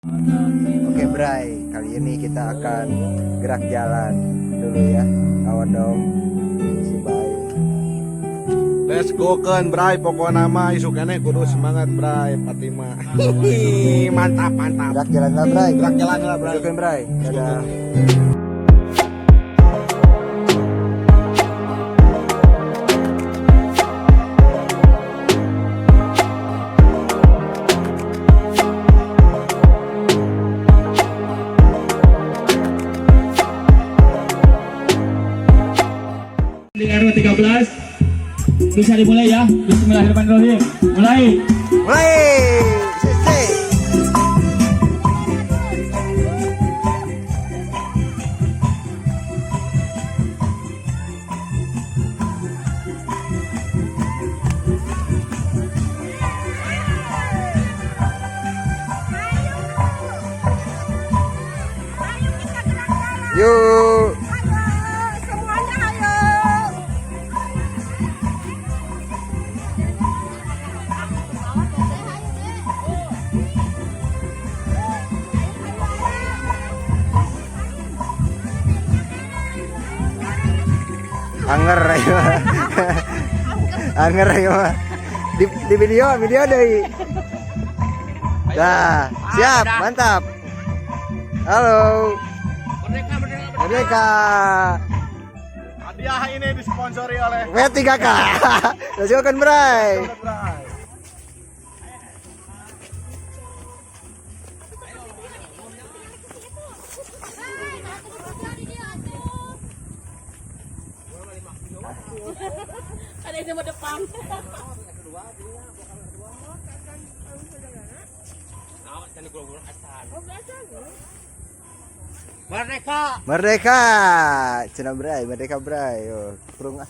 Oke Bray, kali ini kita akan gerak jalan dulu ya. Kawan dong, si Bay. Let's go kan Bray, pokoknya nama isuk keneh kudu semangat Bray, Fatima. Mantap, mantap. Gerak jalan lah Bray. Gerak jalan lah Bray. Lanjutkan Bray. Dadah. Di RW 13 bisa dimulai ya. Bismillahirrahmanirrahim. Mulai. Mulai. Sisi. Yuk. Ayo, semuanya ayo. Anger ayo. Anger ayo. Di video, video deh. Dah, siap, mantap. Halo. Merdeka, merdeka, merdeka. Hadiah ini disponsori oleh W3K. Let's go kan, Bray. Bray. Ada yang mau depan. Merdeka. Merdeka. Cenah Bray, merdeka Bray. Yo, kurung ah.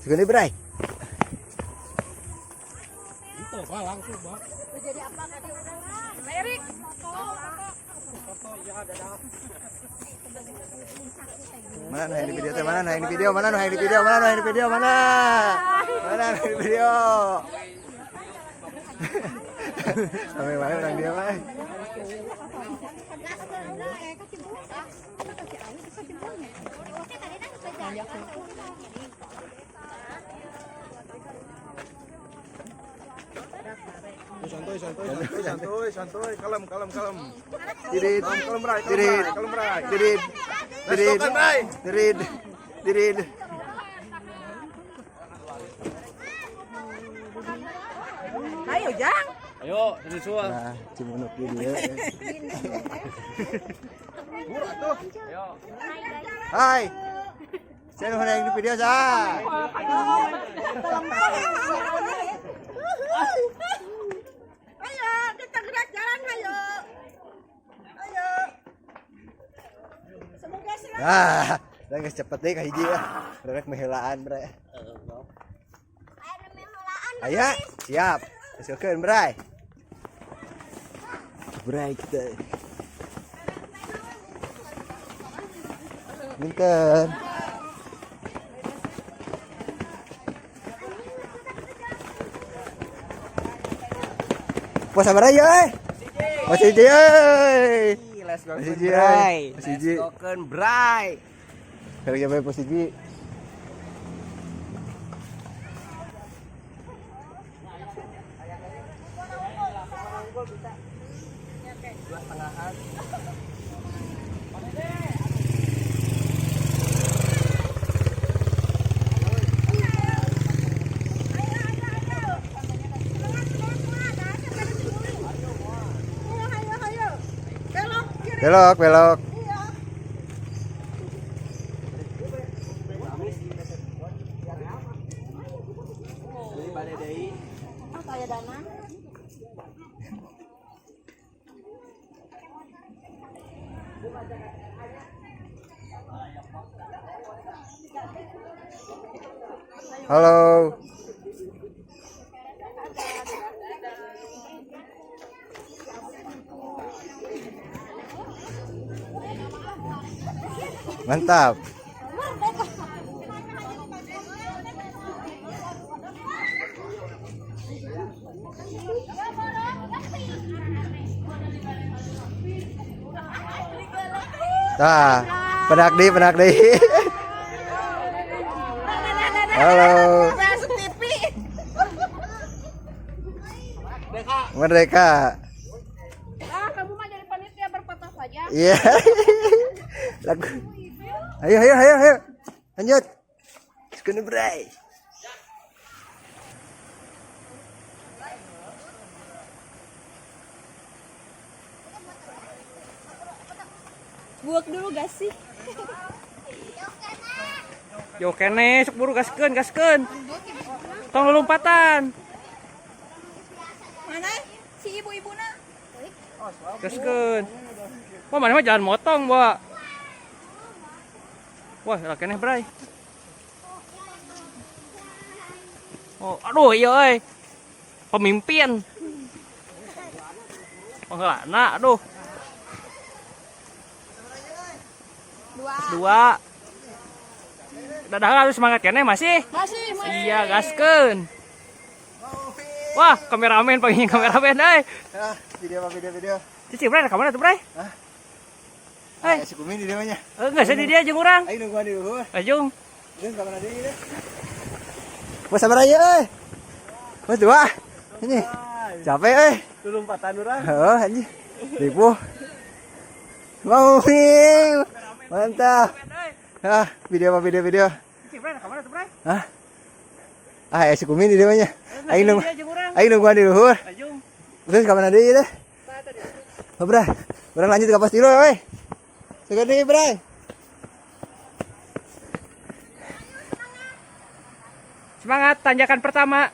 Segini Bray. Itu Pak langsung Pak. Jadi apa kata Erik? Mana nu hayang di video teh? Mana nu hayang di video? Mana nu hayang di video? Mana nu hayang di video? Mana? Mana nu hayang di video? Sampai mana orang dia mah? Santuy, santuy, santuy, santuy, santuy, kalem, kalem, kalem. Dirid, Kalem, Bray, kalem, dirid, Bray, kalem, Bray. dirid, Let's go dirid, kan Bray. dirid, dirid. Ayo, Jang. Ayo, disusul. Nah, cimunuk di dia. Hai. Saya nu hayang di video sa. Ayo, kita gerak jalan, ayo. Ayo. Semoga selamat. Ah, udah geus cepet deh ka hiji lah. Rek meheulaan bre. Aya, siap. Let's go Bray. Bray kita. Minten. Pos sabar aja, eh. Pos hiji, eh. Let's go Pos hiji, eh. Pos hiji. Let's go Bray. Kalau sampai pos hiji. Ayo, ayo, ayo. Belok kiri. Belok, belok. Iya. Ah, saya dana. Halo. Mantap. Tah, penak deui, penak deui. Halo. Masuk TV. Merdeka. Ah, kamu mah jadi panitia berfoto saja. Iya. Lagu. Ayo, ayo, ayo, ayo. Lanjut. Sekene bray. Buak dulu gak sih? Yo kene sok buru gaskeun gaskeun. Tong lulumpatan. Mana si ibu-ibuna? Gaskeun. Wah, mana mah jalan motong, Wah. Wah, lah keneh, Bray. Oh, aduh iya euy. Pemimpin. Penghelana, aduh. Dua. Dua. Dadah harus semangat keneh masih. Masih, masih. Iya, gaskeun. Wah, kameramen panggil kameramen euy. Ah, video apa video video. Cici Bray, ka mana tuh, Bray? Hah? Hei, Eh, si Kumin di dia mah nya. Enggak sedih dia jeung urang. Ayo nungguan di luhur. Ajung. Jeung ka mana deui deh. Bos sabar aja euy. Bos dua. Ini. Capek euy. Lompatan urang. Heeh, anjing. Ribu. Mau nih. Mantap. Ah, video apa video video. Cici Bray, ka mana tuh, Bray? Hah? Ah, si Kumin di dia mah nya. Ayo nunggu. Dia jeung urang. Ayo nungguan di luhur. Ajung. Terus ka mana deui deh? Oh, Bray. Urang lanjut ke pos tilu euy. Segar deui, Bray. Semangat tanjakan pertama.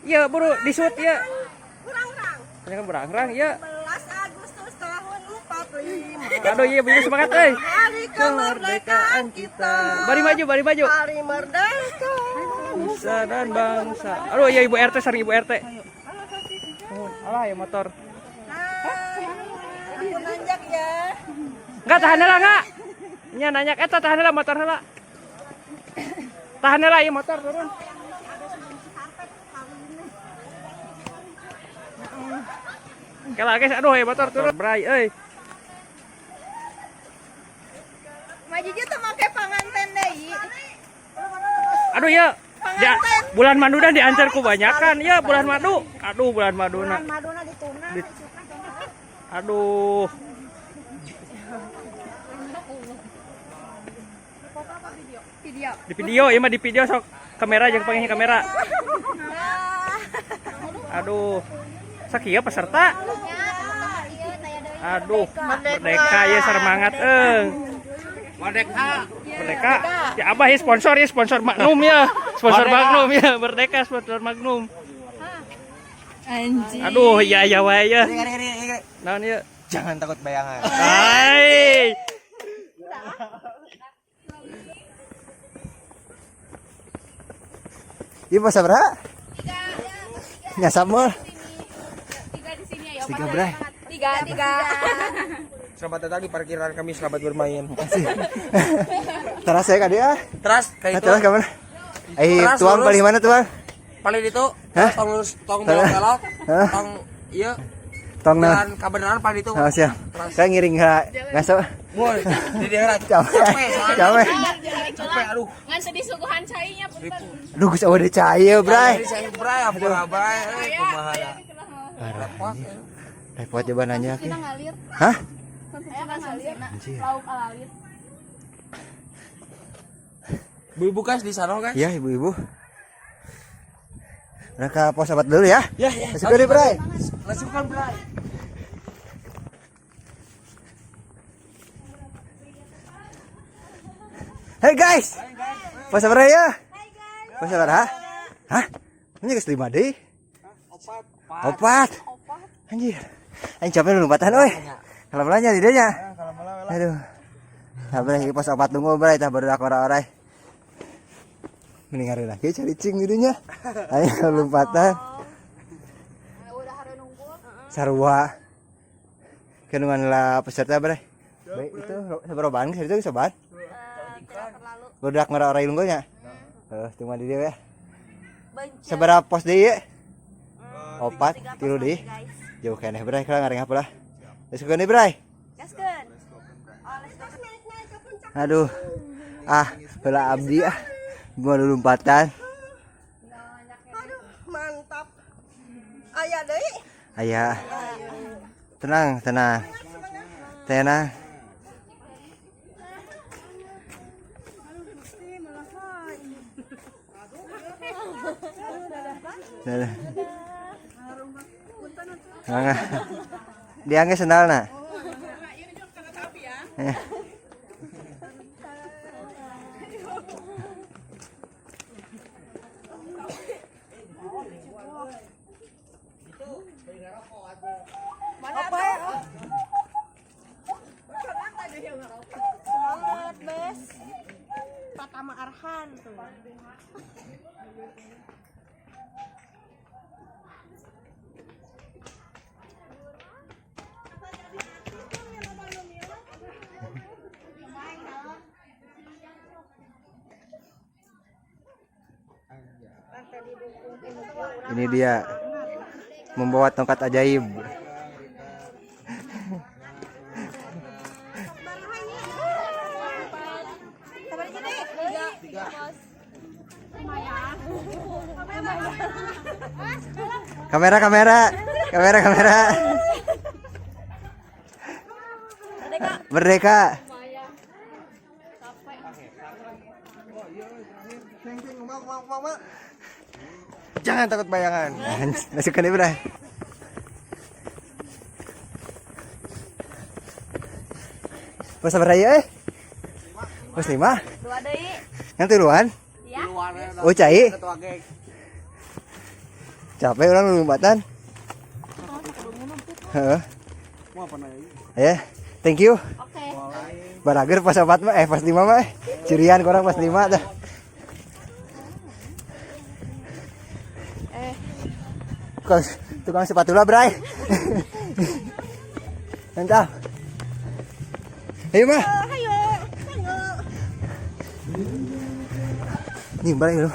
Iya, buru disut ya. Kurang-kurang. Tanjakan berang-rang, iya. 11 Agustus tahun 45. Aduh, iya buru semangat euy. Hari kemerdekaan kita. Bari maju, bari maju. Hari merdeka. Nusa dan bangsa. Aduh, iya Ibu RT sering Ibu RT. Oh, alah ya motor. Hai. Aku nanjak ya. Enggak tahan lah enggak. Nya nanya eta tahan lah motor heula. Tahan lah ya motor turun. Kalau guys, aduh ya motor turun. Bray euy. Majiji tuh make panganten deui. Aduh ya. Ya, bulan madu dan diantar ku banyakan ya bulan madu. Aduh bulan maduna. Maduna dituna. Aduh. Video. Di video ya mah di video sok kamera jangan panggil kamera. Aduh. Sakieu peserta. Aduh, merdeka ya semangat eng. Merdeka. Merdeka. Ya abah ya sponsor Magnum ya. Sponsor Magnum ya, merdeka sponsor Magnum. Anjing. Aduh, iya iya wae ya. Ini, ini, ini. Naon ya? Jangan takut bayangan. Hai. Iya, pos sabaraha? Nyasap mah. Tiga di sini ayo. Tiga, Bray. Tiga, tiga. Selamat datang di parkiran kami, selamat bermain. Teras saya kali ah. Teras kayak Nah, itu. teras ke mana? Eh, Teras tuang lurus. paling mana tuang? Paling itu, Hah? tong lurus, tong belok-belok, Hah? tong iya, Tong nah. jalan kebenaran paling itu. Oh, siap. Teras. Saya ngiring ke ngasap. Boy, di daerah Capek. capek, soalnya. Capek. Capek, aduh. Ngan sedih suguhan cainya punten. Aduh, geus eueuh deui cai Bray. Jadi saya bray, apa bray, kumaha da. Parah, anjir. Repot coba nanya. Ki. Ngalir. Hah? Ngalir. Anjir. Lauk alalit. Ibu-ibu guys di sana guys. Iya, ibu-ibu. Mereka pos obat dulu ya. Ya, ya. Masuk dulu, Bray. Langsung kan bray. Hey guys. Pos apa ya? Pos apa ha? Hah? Ini geus 5 deui. Opat. Anjir. Anjing capek lompatan euy. Kalau belanja di dinya. Aduh. Sabar lagi pos opat tunggu bray tah baru ora-orai. Mending hari lagi cari cing di dinya. Ayo lompatan. Sarua. Kandungan lah peserta bray. Baik itu seberapa itu sobat? Budak merah-orai unggulnya. Heeh, cuma di dia ya. Seberapa pos deui ye? Opat, tilu deui. Jauh keneh bray, kalau ngareng apa lah. Let's go nih bray. Gaskeun. Aduh. Ah, heula abdi ah. Mau lompatan. Aduh, mantap. Aya deui. Aya. Tenang, tenang. Tenang. Dadah. Mangga. Diangge sendalna. Eh. Mana tuh? Semangat, Bes. Patama Arhan tuh. Ini dia membawa tongkat ajaib. Kamera, kamera, kamera, kamera. Merdeka. Jangan takut bayangan. Masukkan ini, Bray. Pas beraya eh? Pas 5? 2 deui. Yang tiluan? Ya. Oh, cai. Capek orang lompatan. Heeh. Ya, thank you. Oke. Barager pas 4 mah, pas 5 mah. Cirian korang pas 5 dah. Tukang sepatu lah, Bray. Mantap. Ayo, mah. Ayo. Ayo. Nih, balik dulu.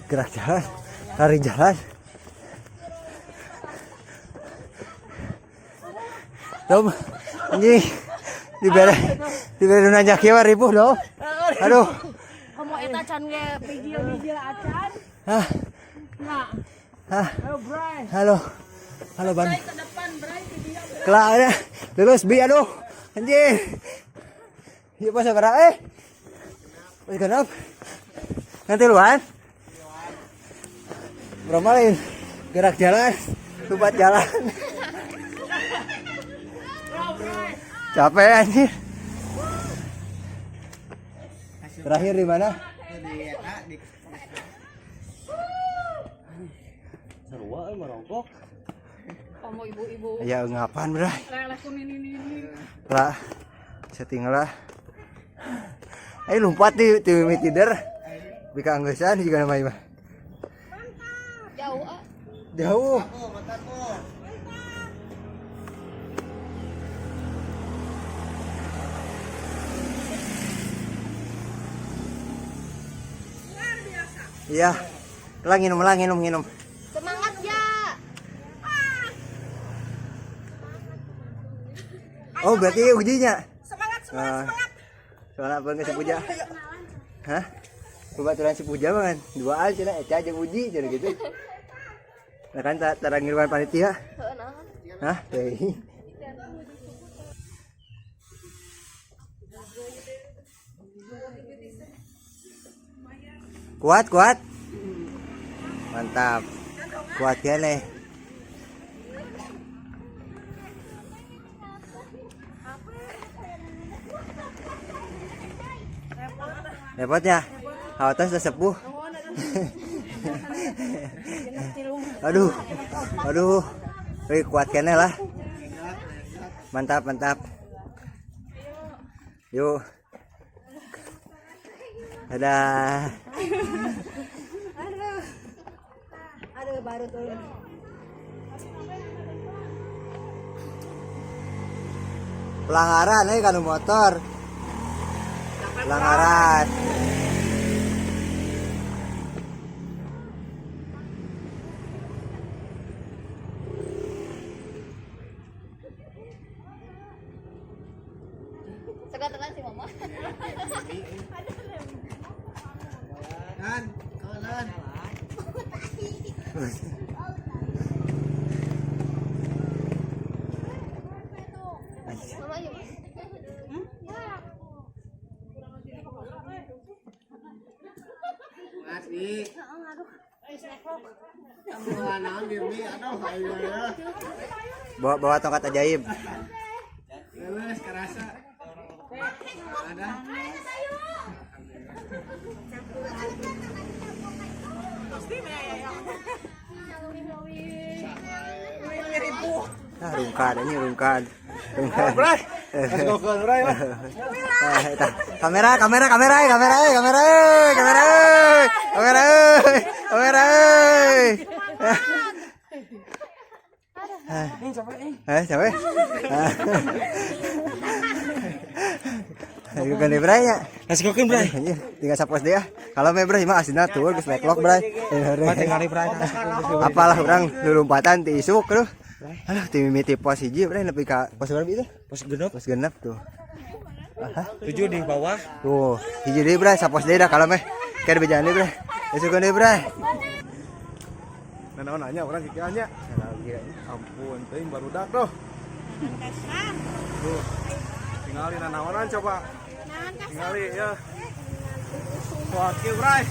Gerak jalan, lari jalan. Dom, anjing. Dibere nanya kieu ribuh, Dom. Aduh. Kamu eta can ge bijil-bijil acan. Hah. Nah. Hah. Halo. Halo, Ban. Kelar ya. Lulus bi aduh. Anjing. Ieu pas sabaraha eh? Pas genep. Nanti luan. Berapa lain? Gerak jalan, lompat jalan. Capek anjir. Terakhir di mana? Sarua euy merokok. Kamu ibu-ibu. Ya ngapan, Bray? Lah, setting lah. Ayo lompat di tider. Bika anggesan juga namanya mah. Jauh ah. Jauh. Iya. Lah nginum, lah nginum, nginum. Semangat ya. Oh, berarti ujinya. Semangat, semangat, semangat. Soalnya apa nggak si Puja? Hah? Kebetulan si Puja mah kan dua cenah Eca jeung Uji cenah gitu. Nah kan tara ngiluan panitia. Hah? Teh. Kuat, kuat. Mantap. Kuat ya nih. Repot ya? Awatas sudah sepuh. Aduh, aduh. Wih, kuat kene lah. Mantap, mantap. Yuk. Dadah. Aduh, baru turun. Pelanggaran kalau motor. Pelanggaran. Sekarang si mama. Bawa bawa tongkat ajaib. Ah, rungkad ini rungkad. Rungkad. Bray. Let's go keun bray lah. Ah, eta. Kamera, kamera, kamera, kamera, kamera, kamera, kamera, kamera. Eh, capek. Ayo kan Bray ya. Let's go keun Bray. Anjir, tinggal sapos dia. Kalau me Bray mah aslinya tuh geus leklok Bray. Tinggal Bray. Apalah urang lulumpatan ti isuk tuh. Aduh, ti mimiti pos hiji Bray nepi ka pos berapa itu? Pos genep. Pos genep tuh. Aha. 7 di bawah. Tuh, hiji deui Bray, sapos deui dah kalau meh. Kayak bejaan deui Bray. Isuk deui Bray. Nah, naon nanya urang kikieuan nya. Ampun, teuing barudak tuh. Tuh. Tingali nanaonan coba. Tingali ya. Wah, kieu Bray.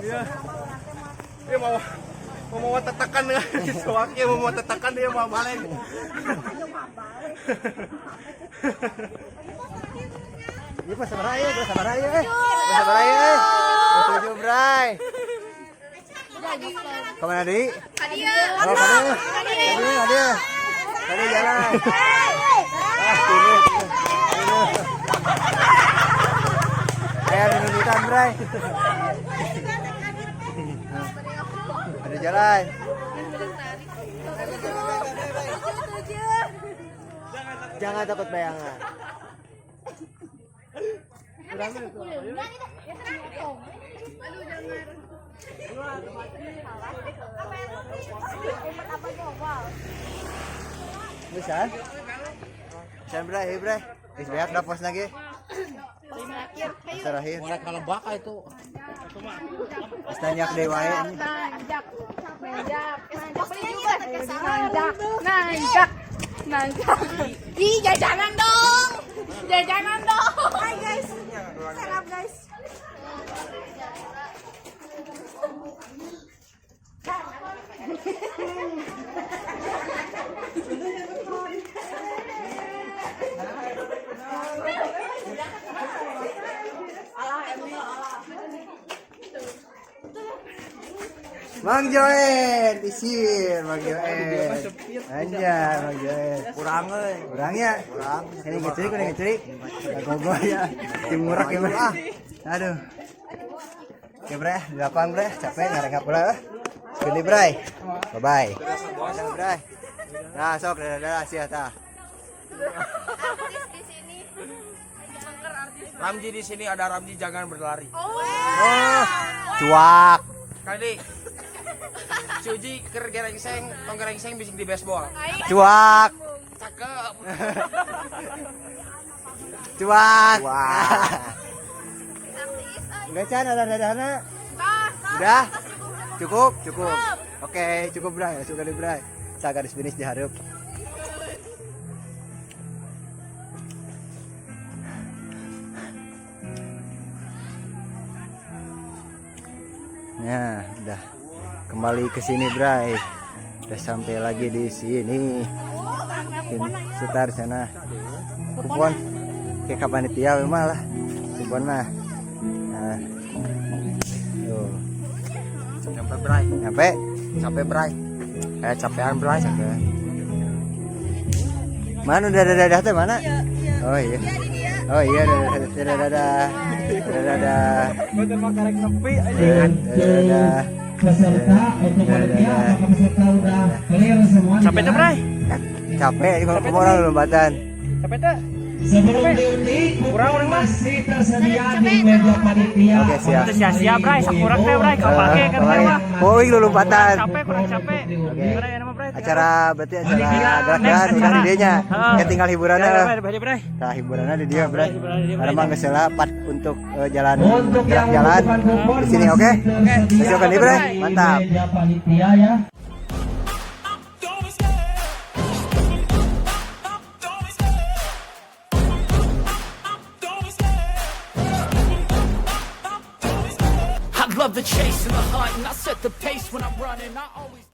Iya. Dia mau mau tetekan Soalnya mau tetekan dia mau balik. Ini pas sama raya, pas sama raya, eh. Pas sama raya, eh. Tujuh Bray. Kemana di? Hadiah. Oh, kadieu. Kadieu, kadieu. Kadieu jalan. Ah, ini. Ini. Ayo nundutan, Bray. Ada jalan. Jangan takut bayangan. Bisa? Bisa Bray, Bray. Geus beak dah pos lagi. Pos terakhir. Mulai kalau baka itu. Geus nanyak deui wae ini. Nanjak. Nanjak. Nanjak. Nanjak. Ih, jajanan dong. Jajanan dong. Hai guys. Salam guys. Mang Joen, isir Mang Joen. Anjay, Mang Joen. Kurang euy. Kurangnya? Kurang. Ini ngecerik, ini ngecerik. Gogo ya. Tim murak ya, Bray. Aduh. Oke, Bray, di lapang, Bray. Capek ngarengap pula. Gede, Bray. Bye bye. Dadah, Bray. Nah, sok dadah dadah sia tah. Artis di sini. Ramji di sini ada Ramji jangan berlari. Oh, cuak. Kali Cuji keur gerengseng, tong gerengseng bising di baseball. Cuak. Cakep. Cuak. Enggak Chan, ada dadahna. Udah? Cukup, cukup. Oke, cukup Bray, cukup deh Bray. Saya garis finish di hareup. Nah, udah kembali ke sini Bray. Udah sampai lagi di sini. Sini, sekitar sana. Kupon. Kayak panitia memang lah. Kupon mah. Nah. Tuh. Sampai Bray. Nyampe? Sampai Bray. Capean Bray. Sampai. Mana udah dadah teh mana? Oh iya. Oh iya dadah dadah dadah. Dadah dadah. Dengan Dadah. peserta untuk panitia, apakah peserta udah clear semua? Capek tuh, Bray? Capek kalau orang lompatan. Capek tuh? Sebelum diundi, Kurang kupon orang mah. masih tersedia di meja panitia. Oke, siap. Itu sia-sia bray, sakurang teh bray, kapake kan Kemarin. mah. Oh, ini lompatan. Capek, kurang capek. Oke. Bray, nama bray. Acara berarti acara Panitia. gerak Next jalan udah acara. di dinya. Heeh. Ya tinggal hiburannya. Ya, bray, bray, bray. Nah, hiburannya di dia, Bray. Hiburannya di dia, Bray. Karena mah geus heula part untuk jalan Untuk gerak yang jalan membutuhkan kupon di sini, masih oke? tersedia Oke, oke, Bray. di Mantap. meja panitia ya. I love the chase and the hunt, and I set the pace when I'm running. I always.